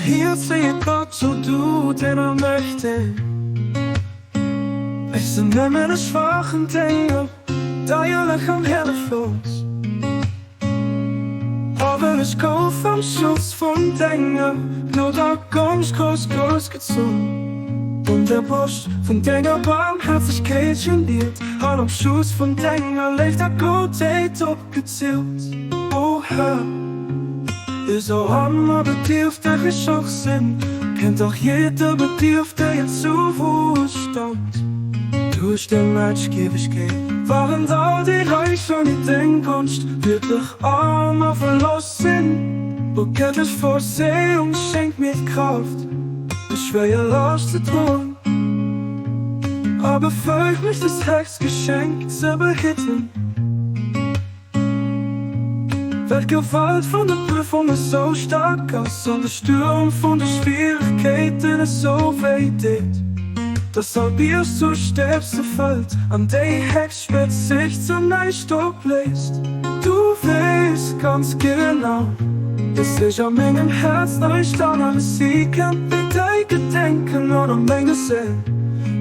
Hierz wéi et Gott, o du, den Allmächtig. Ech sinn nëmmen e schwaachen Dénger, deierlech an hëlleflos. Awer ech gouf am Schutz vun denger Gnod a Gonscht grouss groussgezunn, Un der Broscht vun denger Barmhäerzegkeet geniert an am Schutz vun denger Léift a Guttheet opgezillt. O Här, esou arm a bedierfteg ech och sinn, kennt och jidder Bedierftegen zu Wuelstand. Duerch deng Mächtgiewegkeet waren all déi Räich ouni deng Gonscht wierklech arm a verloss sinn. O gëttlech Vorsehung, schenk mir d'Kraaft, déi schwéier Laascht ze droen, a befäeg mech, dës héchst Geschenk ze behidden. Well d'Gewalt vun de Prüfung esou staark ass an de Stuerm vun de Schwieregkeeten esou wéi deet, dass all Bierg zu Stäb zerfält an déi héchst Spëtz sech zu näischt opléist. Du weess ganz genau, dass ech a mengem Häerz näischt aneres si kennt wéi däi Gedenken an a menger Séil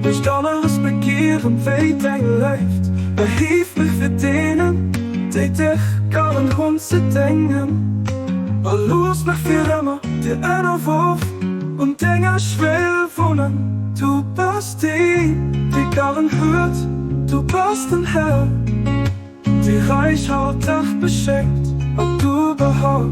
näischt aneres begieren wéi deng Léift. Erhief mech fir deenen, déi dech garen hunn, ze déngen, a looss mech fir ëmmer dir ënnerworf un denger Schwéll wunnen. Du bass deen, dee garen huet, du bass den Här, dee räichhalteg beschénkt an du behal.